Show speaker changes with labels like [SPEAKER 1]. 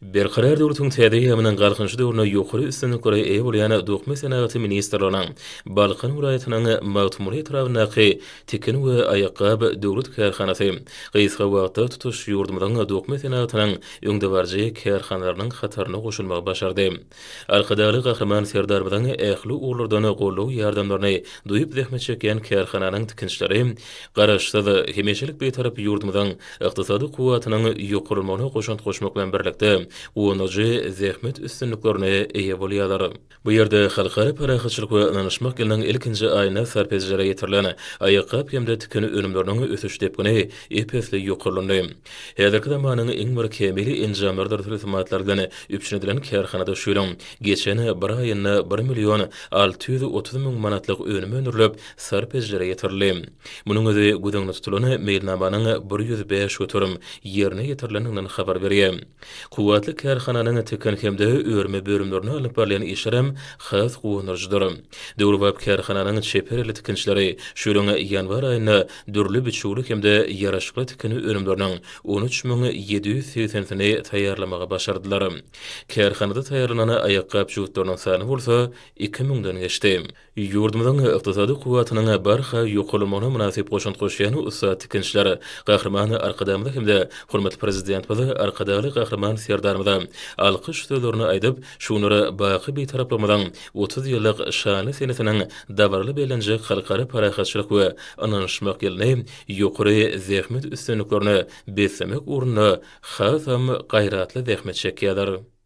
[SPEAKER 1] Berkarar döwletiň täze eýýamynyň Galkynyşy döwründe ýokary üstünliklere eýe bolýan Dokma senagaty ministrliginiň Balkan welaýatynyň Magtymguly etrabyndaky tikin we aýakgap döwlet kärhanasy gysga wagtda tutuş ýurdumyzyň dokma senagatynyň öňdebaryjy kärhanalarynyň hataryna goşulmagy başardy. Arkadagly Gahryman Serdarymyzyň ähli ugurlardan goldaw-ýardamlaryny duýup zähmet çekýän kärhananyň tikinçileri Garaşsyz, hemişelik Bitarap ýurdumyzyň ykdysady kuwwatynyň ýokarlanmagyna goşant goşmak bilen birlikde, guwandyryjy zähmet üstünliklerine eýe bolýarlar. Bu ýerde Halkara parahatçylyk we ynanyşmak ýylynyň ilkinji aýynda sarp edijilere ýetirilen aýakgap hem-de tikin önümleriniň ösüş depgini ep-esli ýokarlandy. Häzirki zamanyň iň bir kämil enjamlarydyr tilsimatlary bilen üpjün edilen kärhanada şu ýylyň geçen bir aýynda bir million 630 müň manatlyk önüm öndürilip, sarp edijilere ýetirildi. Munuň özi göz öňünde tutulan meýilnamanyň 105% ýerine ýetirilendiginden habar berýär. Kuwwatly kärhananyň tikin hem-de örme bölümlerinde alnyp barylýan işlerem has guwandyryjydyr. Döwrebap kärhananyň çeper elli tikinçileri şu ýylyň ýanwar aýynda dürli biçüwli hem-de ýaraşykly tikin önümleriniň 13 780-sini taýýarlamagy başardylar. Kärhanada taýýarlanan aýakgap jübütleriniň sany bolsa iki müňden geçdi. Ýurdumyzyň ykdysady kuwwatynyň barha ýokarlanmagyna mynasyp goşant goşýan ussat tikinçiler Gahryman Arkadagymyza hem-de hormatly Prezidentimiz Arkadagly Gahryman Serdarymyza alkyş sözlerini aýdyp, şu günler baky Bitaraplygymyzyň 30 ýyllyk şanly senesiniň dabaraly bellenjek Halkara parahatçylyk we ynanyşmak ýylyny ýokary zähmet üstünliklerine beslemek ugrunda hasam gaýratly zähmet çekýärler.